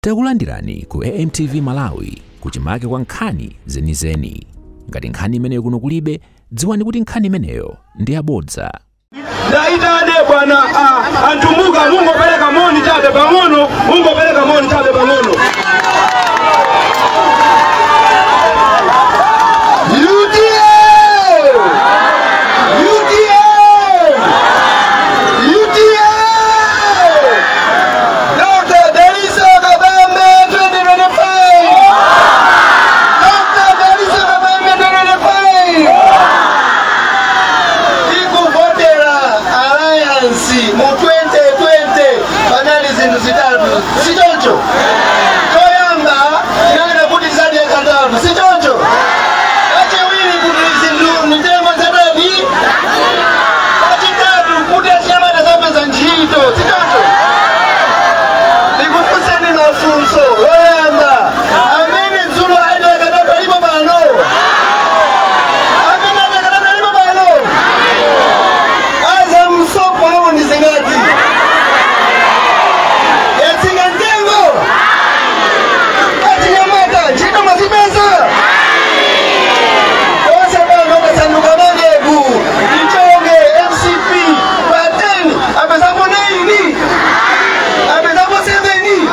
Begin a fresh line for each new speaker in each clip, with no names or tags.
Takulandirani ku AMTV Malawi kuchimake kwa nkhani zenizeni. Ngati nkhani imeneyo kuno kulibe, dziwani kuti nkhani imeneyo ndi yabodza.
Ndaitane bwana antumbuka, mungopereka moni chabe pang'ono, mungopereka moni chabe pang'ono.
UTM! UTM! UTM! Dr. Dalitso Kabambe 2025! Dr. Dalitso Kabambe 2025! Tikuvotera Alliance mu 2020 panali zinthu zitatu, si choncho? Choyamba tinanena kuti zadya katatu, si choncho? Kachiwiri kuti zinthu mitengo zadadi. Kachitatu kuti achinyamata zapeza ntchito, si choncho? Ndikufunseni mafunso. Loyamba, amene dzulo adya katatu alipo pano? Amene adya katatu alipo pano? Aza msopo awo ndi zingati? Yatsika mtengo? Achinyamata ntchito mwazipeza? Onse pano kasanduka mandevu ndichonge MCP pa 10 apezapo 9, apezapo 7,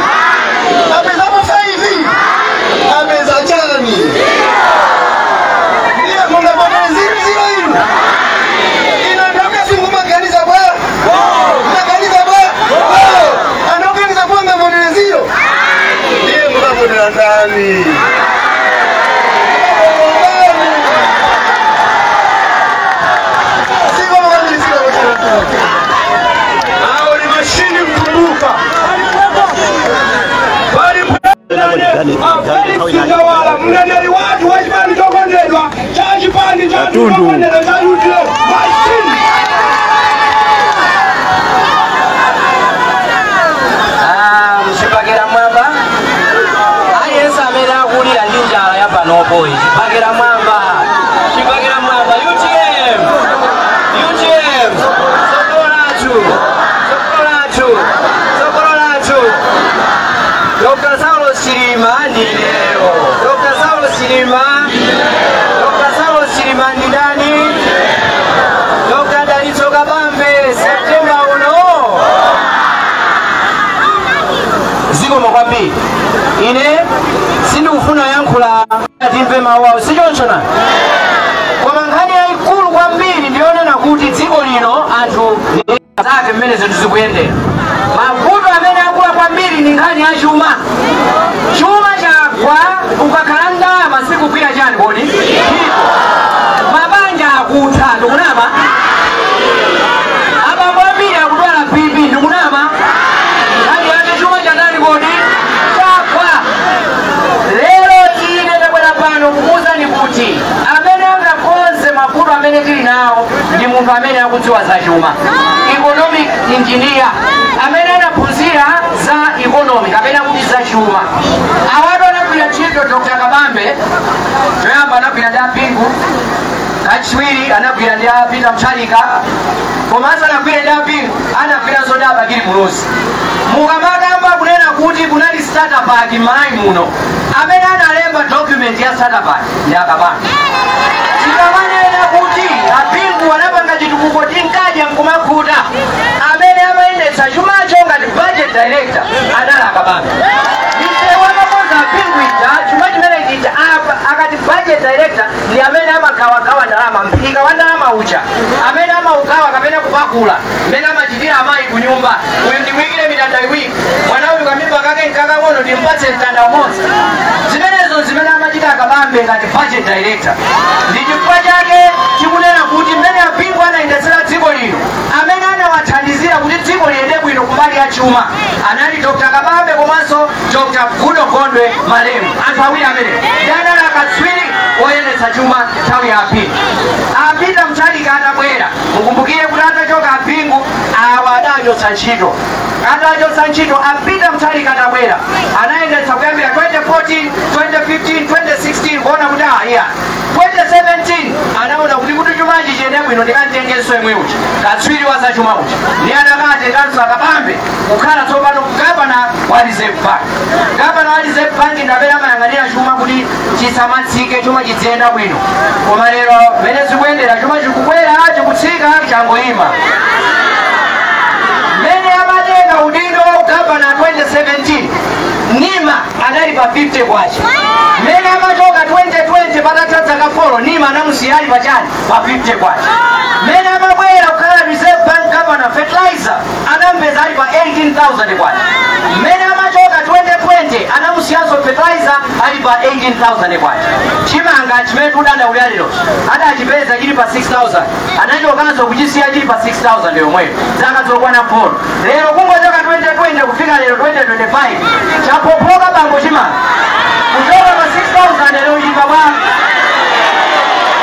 apezapo 5, apeza chani? Ndiye mungapotele zero zero inu ino ndakasungu maganiza bwa maganiza bwa anoganiza bwa ngapotele zero, ndiye mukapotela ndani?
Hao ni mashini mtumbuka. Bali Felix Njawala, mneneri watu wa chipani chokondedwa cha chipani cha chokondedwa cha UTM. Mashini.
Ah, mchipakira mwamba aliyense amene akulira ndi njala ya panopo, chipakira mwamba, chipakira mwamba. UTM, UTM, tsogolo lathu, tsogolo lathu, tsogolo lathu. Dr. Saulos Chilima ndi lero. Dr. Saulos Chilima, Dr. Saulos Chilima ndi ndani? Dr. Dalitso Kabambe, September uno. Zikomo kwambiri. Ine sindikufuna yankhula, timve mawu awo, sichonchona? Koma nkhani yayikulu kwambiri ndiyonena kuti dziko lino anthu zake mmene zinthu zikuyendera, mavuto amene akula kwambiri ndi nkhani ya chuma. Chuma chagwa, ukakhala ndalama sikugwira chani kodi ntchito. Mabanja akutha, ndikunama? Abambo ambiri akudwala BP, ndikunama? Nkhani yake chuma chatani kodi? Chagwa. Lero tine tabwera pano kukuwuzani kuti amene angakonze mavuto amene tili nawo ndi munthu amene akudziwa za chuma, economic engineer, amene anaphunzira za economy kapena kuti za chuma. Awatu anagwira ntchito Dr. Kabambe, choyamba anagwira ndi Apingu, kachiwiri anagwira ndi Peter Mutharika, komanso anagwira ndi Apingu, anagwiranso ndi Abakili Muluzi. Mukamakamba kunena kuti kunali starter pack m'Malawi muno, amene analemba document ya starter pack ndi Akabambe. Tikamanena kuti Apingu anapanga chitukuko, tinkadya nkumakhuta, amene amayendetsa chumacho ngati budget director anali Akabambe. Misewu amakonza Apingu ija, chuma chimene chija apa akati budget director ndi amene amagawagawa ndalama, mphika wa ndalama uja amene amaugawa kapena kupakula, mmene amachitira amayi ku nyumba: uyu ndimuyikire mitanda iwiri, mwana uyu kamimba kake nkakang'ono ndimpatse mtanda umodzi. Zimenezo zimene amachita Akabambe ngati budget director. Ndi chifukwa chake tikunena kuti mmene Apingu anayendetsera dziko lino, amene anawathandizira kuti dziko liyende bwino kumbali ya chuma anali Dr. Kabambe komanso Dr. Goodall Gondwe malemu. Anthu awiri amene ndi anali akatswiri oyendetsa chuma nthawi ya Apingu. Apita Mutharika atabwera, mukumbukire kuti atachoka Apingu awa adachotsa ntchito. Atachotsa ntchito, Apita Mutharika atabwera anayendetsa kuyambira 2014, 2015, 2016, kuona kuti iya, 2017 anaona kuti chumachi chiyende bwino ndikamtengenso yemwe uja katswiri wa zachuma uja ndiye anakatenganso akabambe kukhala tsopano gavana wa Reserve Bank. Gavana wa Reserve Bank ndamene amayang'anira chuma kuti chisamatsike, chuma chiziyenda bwino. Koma lero mmene zikuyendera, chuma chikukwera, chikutsika, changoyima. Mmene amatenga udindo wa ugavana 2017, NIMA anali pa 50 kwacha. Mmene amachoka 2020, patatha zaka 4, NIMA anamusiya ali pachani? Pa 50 kwacha. Mmene amabwera kukhala Reserve Bank governor, fertilizer anampeza ali pa 18,000 kwacha. Mmene amachoka 2020, anamusiyanso fertilizer ali pa 18,000 kwacha. Chimanga chimene tikudandaulira lero adachipeza chili pa 6,000, anachokanso kuchisiya chili pa 6,000 yomweyo zaka zokwana 4. Lero kungochoka 2020 kufika lero 2025, chapopoka bambo chimanga kuchoka pa 6,000, lero chili pa bwa.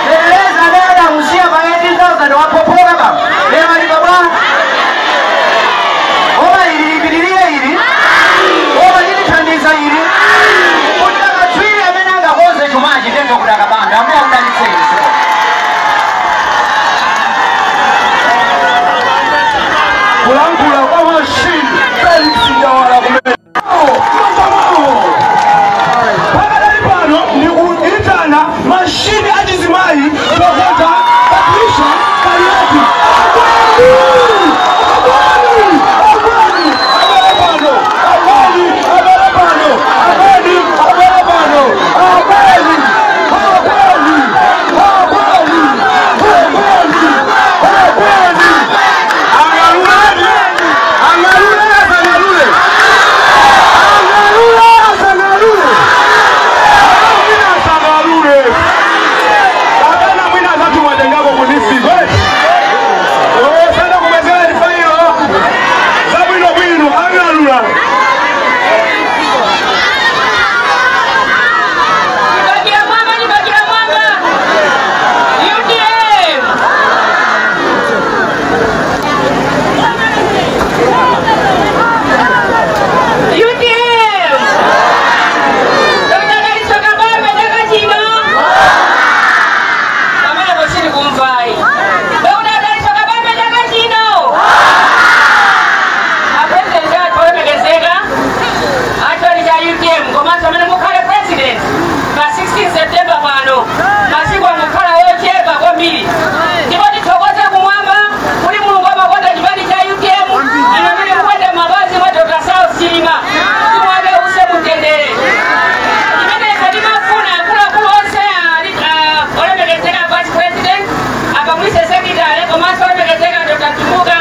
Fertilizer amene adamusiya pa 18,000 wapopoka bambo, lero ali pa bwa. Koma ili lipitirire ili, koma lilithandiza ili kuti akatswiri amene angakonze chumachi tenga kuti akabambe. Ambuye akudalitseni.
Kulankhula kwa mashini Felix Njawala kumene pakadali pano ndikuitana mashini achizimayi Profesa Patricia Kaliati. Agwani, agwani, agwani, abale pano, agwani, abale pano, agwani, abale pano, agwani, agwani, agwani, agwani, agwani. Angalule, angalule, asangalule, angalule, asangalule, mwina asangalule, kapena mwina azatumwatengako kunisiwe sana kumezera lifailo zabwino bwino angalula.
Jibagira mwamba, jibagira mwamba. UTM. UTM. Dr. Dalitso Kabambe chaka chino. Pamene posiri kumvai. Dr. Dalitso Kabambe chaka chino. A president athu olemekezeka, achipani cha UTM, komanso amene mukhale president pa 16 September pano, masiku angakhala ochepa kwambiri. Ndipo tithokoze kumwamba kuti Mulungu amakonda chipani cha UTM, ino amene mukwenda mapazi mwa Dr. Saulos Chilima, mzimu wake uuse mumtendere. Chimene ife timafuna, akuluakulu onse olemekezeka vice president, akamwise secretary, komanso olemekezeka Dr. Mtumbuka,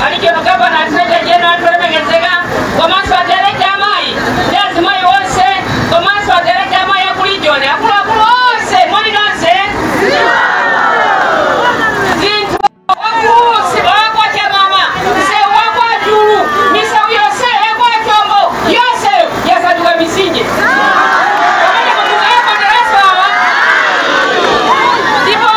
alichono governor, treasurer general olemekezeka, komanso a director amayi ndi azimayi onse, komanso a director amayi aku region, akuluakulu onse, moni nonse. Zinthu wakusi wakwacha mama, msewu wakwachulu, misewu yonse yakwachombo yonse yasanduka misinje pamene mukayakonderasawa. Ndipo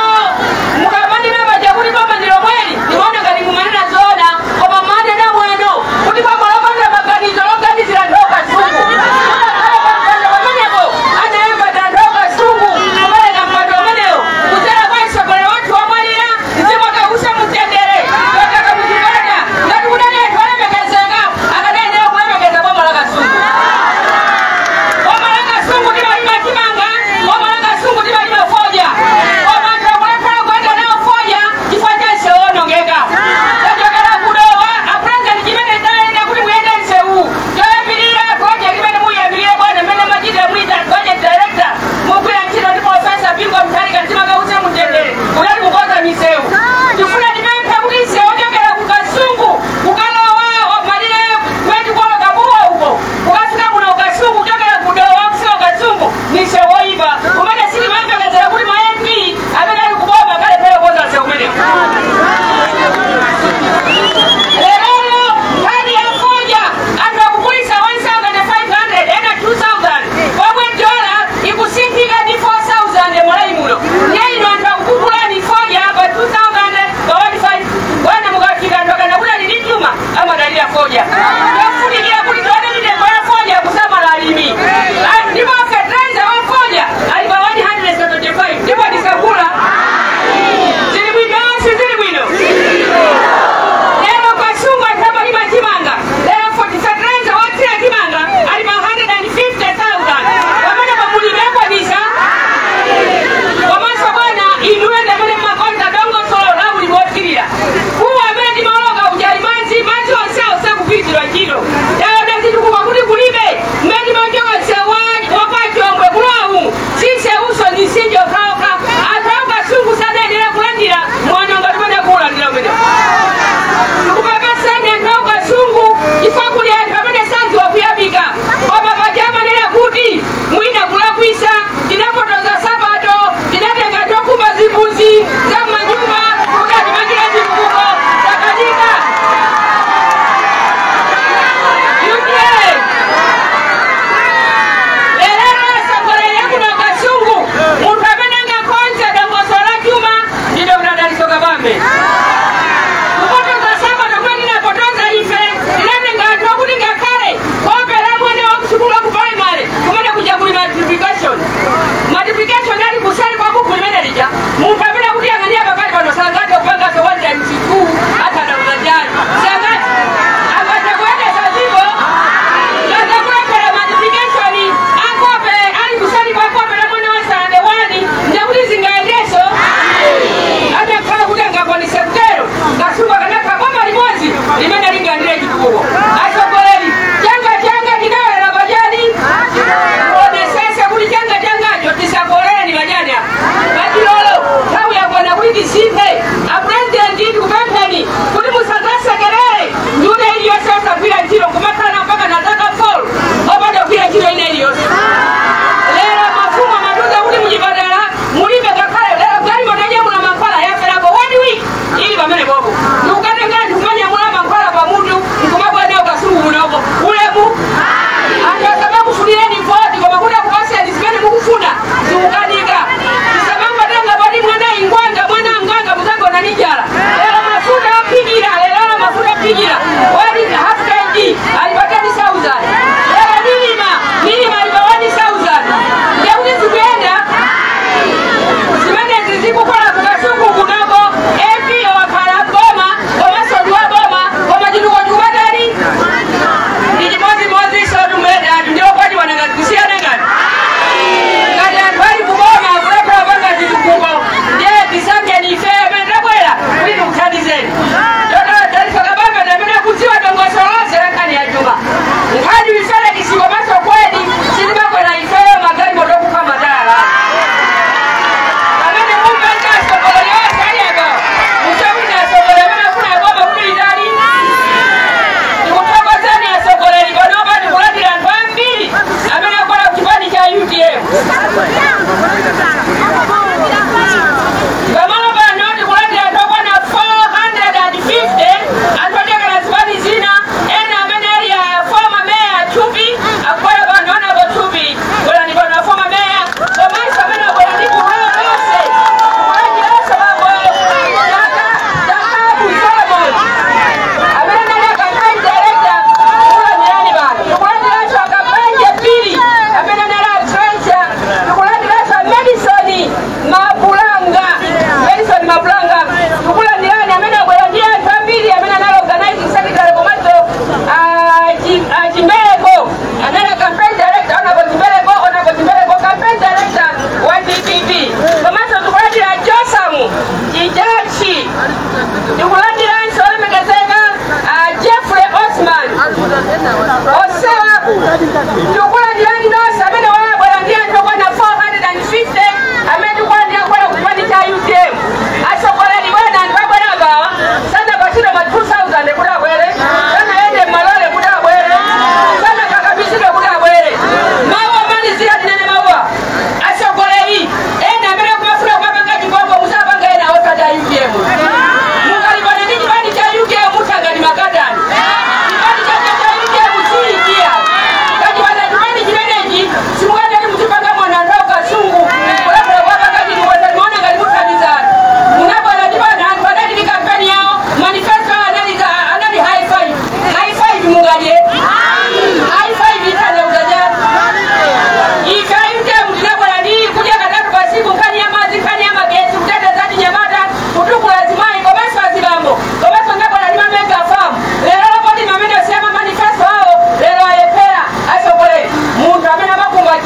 mukamanena paja kuti boma ndi lomweli, ndimaona ngati mumanena zoona, koma manena mwano kuti boma lopanda maganizo loganizira anthu okasungu. Kudakhala pampando pamenepo anayamba ndi anthu okasungu kupereka mpando umenewo kudzera kwa mtsogoleri wathu wamwalira, mzimu wake uuse mumtendere, Dr. Kamuzu Banda. Ngati kunali anthu olemekezeka akadayenera kulemekeza boma la Kasungu.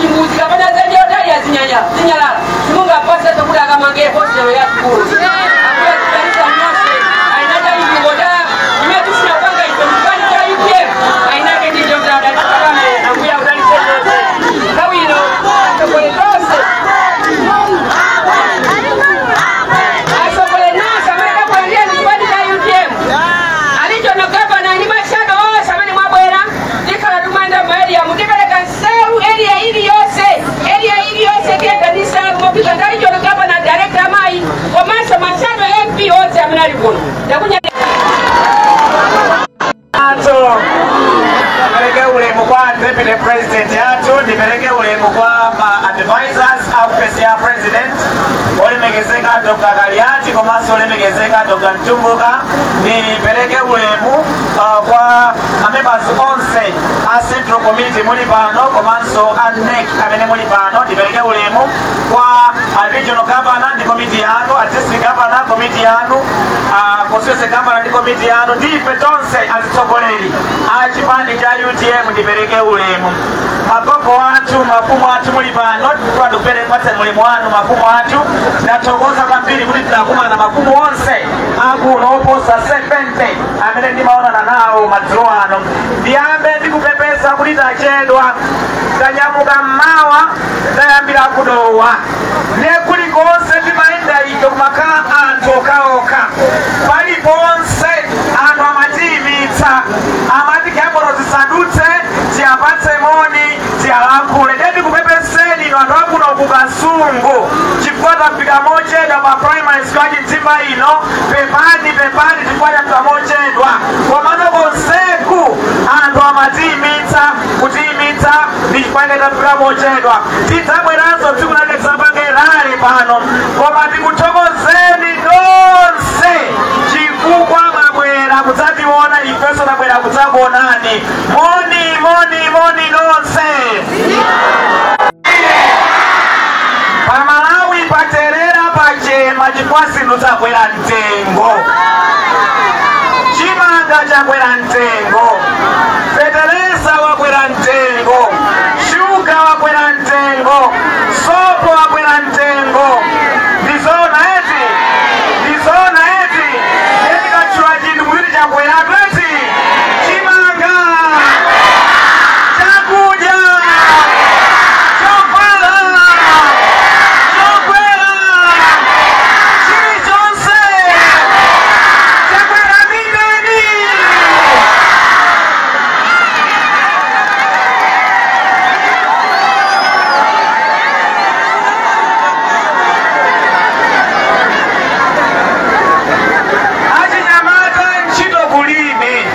Chimbuzi kapena dzenje lotayira zinyalala simungapasenso kuti akamange hostel ya sukulu. Ambuye azidalitsa nonse. Ainaka ivingo imene tifuna panga ife mchipani cha UTM ainake ndi Dr. Dalitso Kabambe. Ambuye akudalitse nonse. Nthawi ino atsogoleri tonse, atsogoleri nonse amene takulandira mchipani cha UTM, a regional governor ndi ma shadow onse amene mwabwera, tikhala timayenda ma area, mutipereka nsalu area iliyonse, area iliyonse tiyenda ndi nsalu mopita ndi regional governor, director amayi komanso ma shadow MP onse amene ali kuno. Ndakunya
Athu, ndipereke ulemu kwa deputy president yathu, ndipereke ulemu kwa ma advisors a office ya president, olemekezeka Dr. Kaliati komanso olemekezeka Dr. Mtumbuka. Ndipereke ulemu kwa members onse a central committee muli pano komanso a NEC amene muli pano. Ndipereke ulemu kwa a regional governor ndi committee yanu, a district governor, committee yanu, a constituency governor ndi committee yanu, ndife tonse azitsogoleri a chipani cha UTM. Ndipereke ulemu magogo athu, mafumu athu muli pano, ndikupereka ulemu wanu mafumu athu. Ndathokoza kwambiri kuti tidakumana mafumu onse akuno oposa 70 amene ndimaonana nawo madzulo ano. Ndiyambe ndikupepesa kuti tachedwa, tanyamuka mmawa, tayambira kudowa ne kulikonse timayenda ife kumakhala anthu okhaokha, paliponse anthu amatiyimitsa, amati galimoto zisadutse tiyapatse moni, tiyalankhule. Ndiye ndikupepeseni inu anthu akuno kuKasungu chifukwa tafika mochedwa pa primary school yachimdzimba ino. Pepani, pepani chifukwa tafika mochedwa, komano konseku anthu amatiyimitsa, kutiyimitsa ndi chifukwa tafika mochedwa. Tidzabweranso tsiku lake tisapange rally pano, koma tikuthokozeni nonse chifukwa mwabwera kudzationa, ifenso tabwera kudzakuonani. Moni, moni, moni nonse. PaMalawi paterera, pachema chifukwa zinthu zakwera mtengo. Chimanga chakwera mtengo, fetereza wakwera mtengo, shuga wakwera mtengo, sopo wakwera mtengo. Ndizona eti? Ndizona eti? Etikatchula chinthu kuti chakweratu eti? Chimanga, chakudya, chovala, chokwera, chilichonse chakwera mindeni. Achinyamata ntchito kulibe,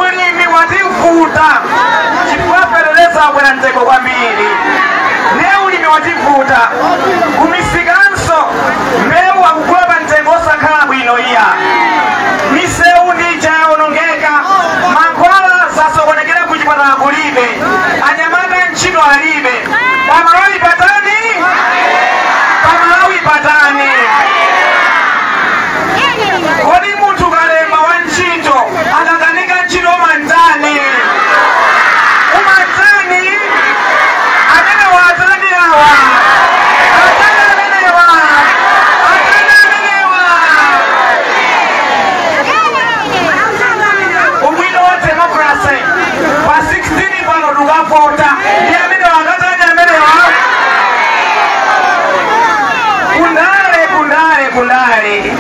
ulimi wativuta chifukwa fetereza wakwera mtengo kwambiri, ne ulimi wativuta. Kumisikanso mbewu akugula pa mtengo osakhala bwino iya, misewu ndija yawonongeka, mankhwala sasokonekera kuchipatala kulibe, anyamata ntchito alibe. PaMalawi patani? PaMalawi patani? Kodi munthu kalemba wa ntchito akakanika ntchito umantani? Umantani? Amene watani awa? Atani amenewa? Atani amenewa? Ubwino wa democracy, pa 16 pano tukavota ndi amene wakatani amenewa. Kundale, kundale, kundale,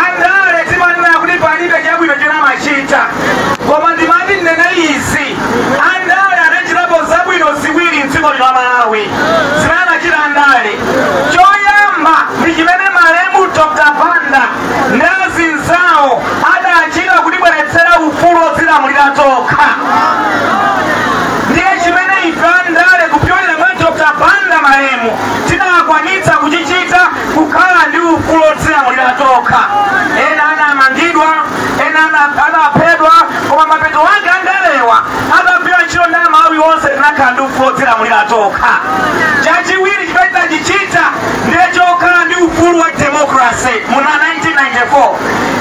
andale timanena kuti palibe chabwino chinamachita, koma ndimati ndinene izi: andale anachitapo zabwino ziwiri mdziko lino la Malawi zimene anachita andale. Choyamba ndi chimene malemu Dr. Banda ndi azinzawo adachita kutibweretsera ufulu odzilamulira tokha. Ndiye chimene ife andale kupyolera mwa Dr. Banda malemu tinakwanitsa kuchichita, kukhala ndi ufulu odzilamulira tokha. Ena anamangidwa, ena anaphedwa, koma mapeto ake andalewa atagwira ntchito ndi Amalawi onse, tinakhala ndi ufulu odzilamulira tokha. Chachiwiri chimene tachichita ndiye chokhala ndi ufulu wa democracy muna 1994.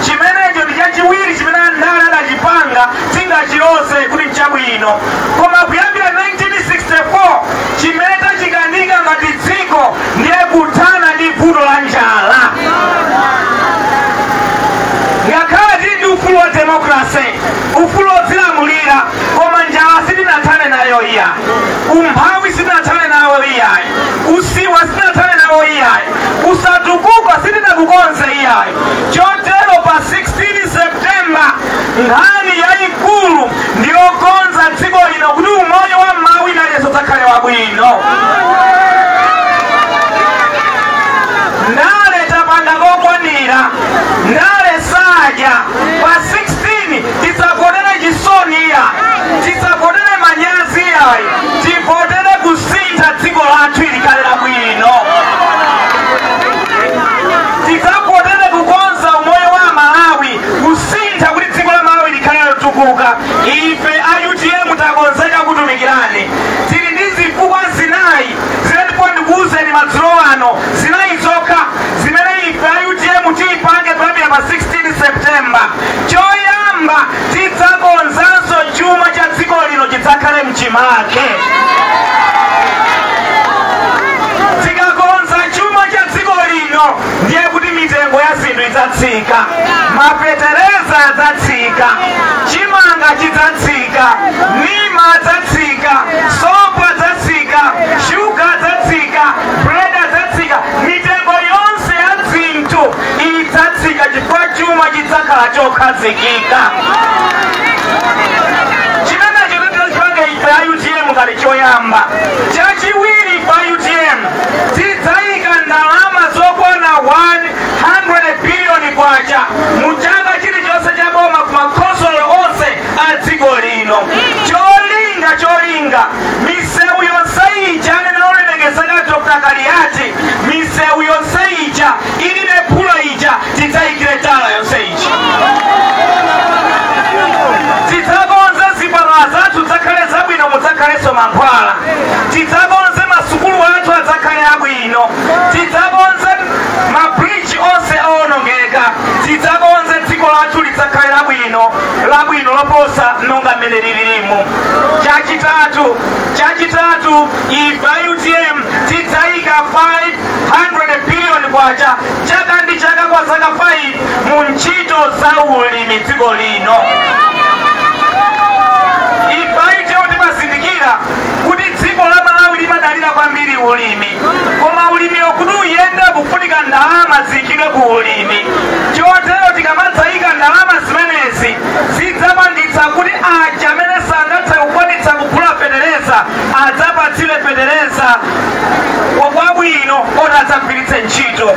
Chimenecho ndi chachiwiri chimene andale adachipanga, tingachilose kuti nchabwino, koma kuyambira 19 iyayi, umphawi sitinathane nawo iyayi, usiwa sitinathane nawo iyayi, usatukuka sitinakukonze iyayi. Chotero pa 16 September nkhani yayikulu ndiyokonza dziko lino kuti umoyo wa Mmalawi nayenso udzakhale wabwino. Ndale tapanga kokwanira, ndale sadya. Pa 16 tisavotere chisoni iyayi, tisavotere manyazi iyayi, tivotere kusintha dziko lathu likhale labwino. Tidzavotere kukonza umoyo wa Malawi, kusintha kuti dziko la Malawi likhale lotukuka. Ife a UTM takonzeka kutumikirani. Tili ndi zifukwa zinayi zimene ndipo ndikuwuzeni madzulo ano, zinayi zokha zimene ife a UTM tiyipange kuyambira pa 16 September. Choyamba, tidzakonzanso chuma cha dziko lino chidzakhale mchimake. Tikakonza chuma cha dziko lino ndiye kuti mitengo ya zinthu idzatsika, mafetereza adzatsika, chimanga chidzatsika, nima adzatsika, sopo adzatsika, shuga adzatsika, bread adzatsika, mitengo yonse ya zinthu idzatsika chifukwa chuma chidzakhala chokhazikika. Chimenecho tichipange ife a UTM ngati choyamba. Chachiwiri, ife a UTM tidzayika ndalama zokwana 100 biliyoni kwacha mu chaka chilichonse cha boma ku makhonsolo onse a dziko lino. Cholinga misewu yonse ija anene olemekezeka Dr. Kaliati, misewu yonse ija ilibe phula ija tidzayikire tala yonse ija. Tidzakonze zipatala zathu zakhale zabwino, mudzakhalenso mankhwala. Tidzakonze masukulu athu adzakhale abwino. Tidzakonze mabridge onse owonongeka. Tidzakonze dziko lathu lidzakhale labwino, labwino loposa nonga mmene lililimu. Chachitatu, ife a UTM tidzayika 500 billion kwacha chaka ndi chaka kwa zaka 5 mu ntchito za ulimi dziko lino. Ife a UTM timazindikira kuti dziko la Malawi limadalira kwambiri ulimi, koma ulimi kuti uyende kufunika ndalama ziyikidwe ku ulimi. Chotero tikamadzayika ndalama zimenezi zidzapangitsa kuti aja amene sangathe kukwanitsa kugula fetereza adzapatsidwe fetereza wabwino oti adzagwiritse ntchito.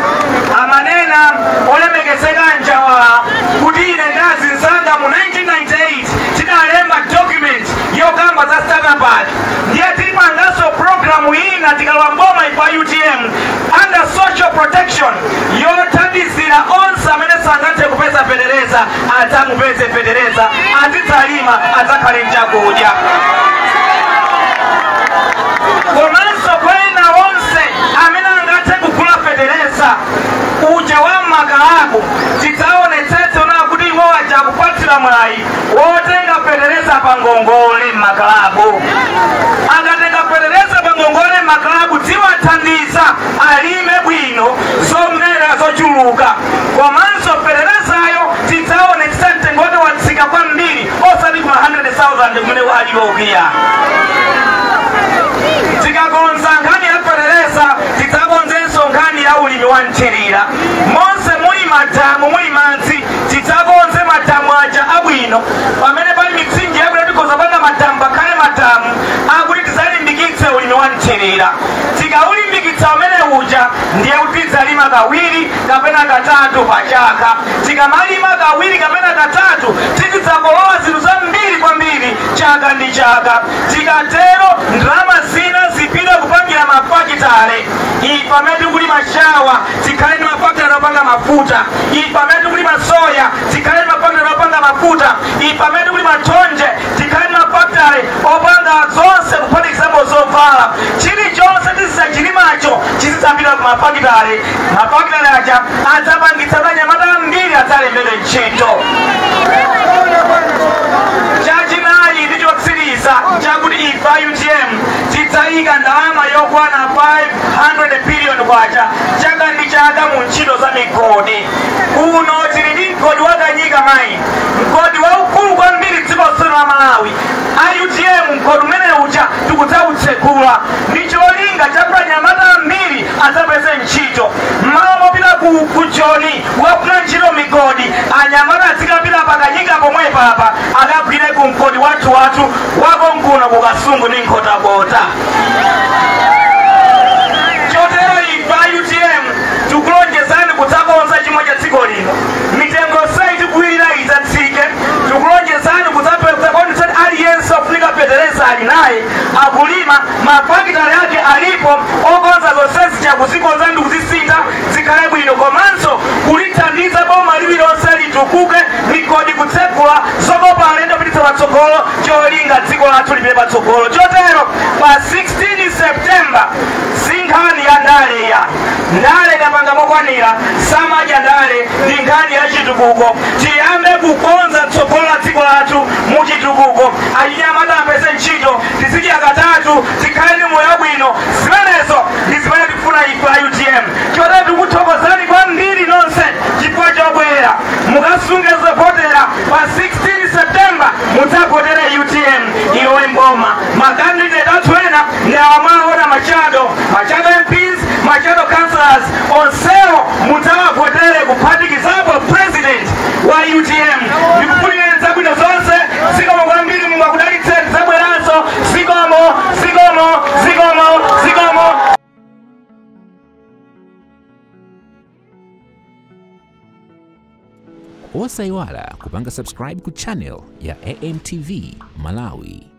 Amanena olemekezeka Njawala kuti ine ndazinzanga mu 1998 tidalemba document yokamba za starter pack. Ndiye tipanganso programu ina tikalowa mboma ife a UTM under social protection yothandizira onse amene sangathe kupeza fetereza adzamupeze fetereza, azidzalima, adzakhale mchakudya. Komanso kwa ena onse amene angathe kugula fetereza uja wa makalabu, tidzaonetsetse ona kuti iwo aja akupatsira mwayi wotenga fetereza pa ngongole m'makalabu. Akatenga fetereza pa ngongole m'makalabu ziwathandiza alime bwino zomera zochuluka. Komanso feterezayo tidzaonetsetsa mtengo wake watsika kwambiri, osati kuma 100,000 kumene aliwo ukiya. Tikakonza nkhani ya fetereza tidzakonzenso nkhani ya ulimi wa mthirira. Monse muli madamu, muli madzi, tidzakonze madamu aja abwino. Pamene pali mitsinje yabwino tikhoza panga madamu, pakhale madamu akuti tidzalimbikitse ulimi wa mthirira. Tikaulimbikitsa umene uja ndiye kuti tidzalima kawiri kapena katatu pa chaka. Tikamalima kawiri kapena katatu tizidzakolola zinthu zambiri kwambiri chaka ndi chaka. Tikatero ndalama zina zipita kupangira mafakitale. Ife amene tikulima shawa tikhale ndi mafakitale opanga mafuta. Ife amene tikulima soya tikhale ndi mafakitale opanga mafuta. Ife amene tikulima thonje tikhale ndi mafakitale opanga zonse kuphatikizapo zovala. Chilichonse tizachilimacho chizidzapita ku mafakitale. Mafakitale aja adzapangitsa anyamata ambiri adzalembedwe ntchito. Chachinayi ndi chotsiriza chakuti ife a UTM tidzayika ndalama yokwana 500 billion kwacha chaka ndi chaka mu ntchito za migodi. Kuno tili ndi mgodi wa Kanyika Mine, mgodi waukulu kwambiri dziko lonse la Malawi. A UTM mgodi umene uja kutsegula ndi cholinga chakuti anyamata ambiri adzapeze ntchito. Mmalo mopita ku Joni kukagwira ntchito migodi, anyamata azikapita pakanyika pomwe papa akagwire ku mgodi wathu wakonkuno ku Kasungu ndi Nkhotakota. Chotero ife a UTM tikulonjezani kudzakonza chimwe cha dziko lino. Mitengo saitikuwirira idzatsike. Tikulonjezani kudzapeza aliyense ofunika fetereza ali naye, akulima, mafakitale ake alipo okonza zonsezi chakuzikonza ndi kuzisintha zikhale bwino, komanso kulithandiza boma lililonse litukuke, migodi kutsegula, zokopa alendo kupititsa patsogolo, cholinga dziko lathu lipite patsogolo. Chotero pa 16 September si nkhani ya ndale ya ndale tapanga mokwanira, samadya ndale, ndi nkhani ya chitukuko. Tiyambe kukonza tsogolo la dziko lathu mu chitukuko, achinyamata apeze ntchito, tizidya katatu, tikhale ndi moyo wabwino. Zimenezo ndi zimene tikufuna ife a UTM. Chotero tikuthokozani kwambiri nonse chifukwa chobwera. Mukasunge zovotera pa 16 September, mudzavotere UTM ilowe mboma. Makandidate athu ena ndi awamaona Machado, Machado MPs, Machado councillors, onsewo mudzawavotere kuphatikizapo president wa UTM. Ndikufunireni zabwino zonse. Zikomo kwambiri, Mulungu akudalitseni. Zabweranso. Zikomo, zikomo, zikomo, zikomo.
Osayiwala kupanga subscribe ku channel ya AMTV Malawi.